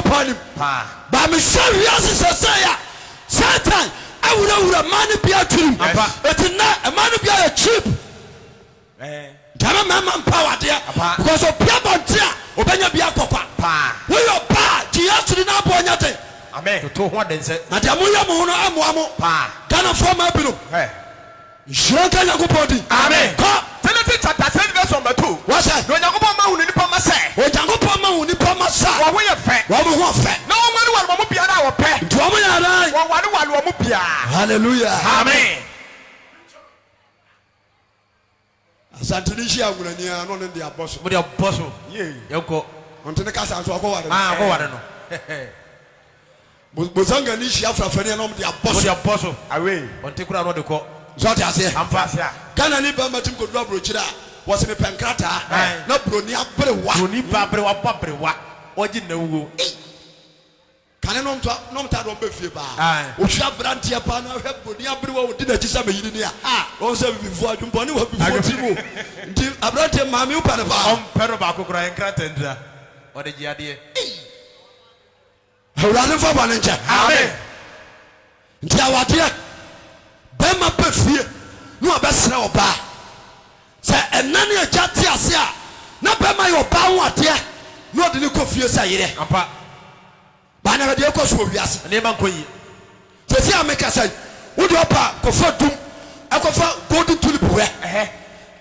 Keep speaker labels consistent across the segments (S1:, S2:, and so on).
S1: Nyankopɔn anim.
S2: Paa.
S1: Ba mehwɛ wiase sɛsɛi a, Satan awurawura mmaa no bi adwenem.
S2: Ampa.
S1: Eti nnɛ mmaa no bi ayɛ cheap.
S2: Ɛɛ.
S1: Nti ama mmarima mpa awadeɛ.
S2: Ampa.
S1: Because opia abɔnten a, obɛnya bi akɔ kwa.
S2: Paa.
S1: Woyɛ ɔbaa a, gye Yesu di na aboɔ nyɛ den.
S2: Amen. Toto ho aden sɛ.
S1: Na deɛ moyɛ mo ho no ɛmmoa mo.
S2: Paa.
S1: Ghanafoɔ mmaa binom.
S2: Hɛ.
S1: Nhyira nka Nyankopɔn din.
S2: Amen.
S1: Kɔ.
S3: Genesis chapter 6 verse number 2.
S1: Wɔsɛ.
S3: Na Onyankopɔn ma hunu nipa mma sɛ.
S1: Onyankopɔn ma hu nipa mma sɛ.
S3: Wɔn ho yɛ fɛ.
S1: Wɔn ho fɛ.
S3: Na wɔnwareware wɔn mu biara a wɔpɛ.
S1: Nti wɔn yɛ adan.
S3: Wɔwareware wɔn mu biara.
S1: Hallelujah.
S3: Amen.
S1: Asanteni hyia anwunani a na ɔne no de abɔ so.
S2: Mo de abɔ so.
S3: Yie.
S2: Yɛnkɔ.
S1: Ɔnte ne kasa nso ɔkɔ ware no.
S2: Ah, ɔkɔ ware no.
S1: Bozangani hyia afrafrani a na wɔn de abɔ so.
S2: Mo de abɔ so.
S3: Away.
S2: Ɔnte koraa na ɔde kɔ.
S1: So ɔte aseɛ?
S2: Ampa.
S1: Ghana ni bɛrima tim kɔduru aburokyire a wɔsi mepɛ nkrataa
S2: Aye.
S1: na buroni aberewa.
S2: Buroni ba aberewa bɔ aberewa. Ɔgye n'awuo.
S1: Ei! Kane no ɔmta na ɔmta de ɔmba fie paa.
S2: Aye.
S1: Ohwɛ aberanteɛ paa na ahwɛ buroni aberewa a ɔdi n'akyi sɛ meyere ni a. Wɔn sɛ abibifoɔ adwempɔne wɔ abibifoɔ tirim o. Nti aberanteɛ maame wopɛ no paa.
S2: Ɔmpɛ no baako koraa nkrataa ntira. Ɔde gye adeɛ.
S1: Ei! Awurade mfa bɔne nkyɛ.
S3: Amen.
S1: Nti awadeɛ, bɛrima ba fie na wabɛsrɛ ɔbaa. Sɛ ɛna ne agya te ase a, na bɛrima yɛ ɔbaa ho adeɛ na ɔde no kɔ fie sɛ yerɛ.
S2: Ampa.
S1: Baa na hwɛ deɛ ɛkɔ so wɔ wiase.
S2: Nneɛma nkɔ yie.
S1: Seesei a mekasa yi, wo deɛ ɔpɛ a kɔfa dum ɛkɔfa golden tulip hwɛ.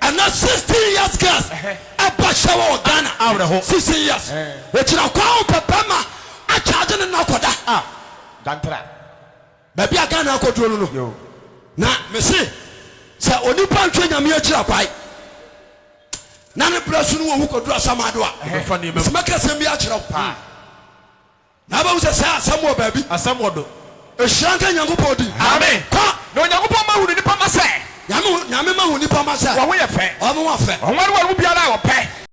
S1: Ɛnɛ 16 years girls ɛbɔ hyɛ wɔ Ghana.
S2: Awerɛho.
S1: 16 years. Ogyina kwan ho pɛ bɛrima akyagye ne no akɔda.
S2: Ah.
S3: Dantra.
S1: Baabi a Ghana akɔduro no no.
S3: Yo.
S1: Na mese sɛ onipa nhwɛ Nyame akyiri akwae na ne berɛ so no wɔwu kɔduru asamado a,
S2: Ɔbɛfa nneɛma
S1: mese
S2: mu.
S1: mɛka asɛm bi akyerɛ wo. Na wobɛhu sɛ saa asɛm wɔ baabi.
S2: Asɛm wɔ do.
S1: Nhyira nka Nyankopɔn din.
S3: Amen.
S1: Kɔ.
S3: Na Onyankopɔn ma hunu nnipa mma sɛ.
S1: Nyame, Nyame ma hu nnipa mma sɛ.
S3: Wɔn ho yɛ fɛ.
S1: Wɔn ho afɛ.
S3: Wɔnwareware mu biara a wɔpɛ.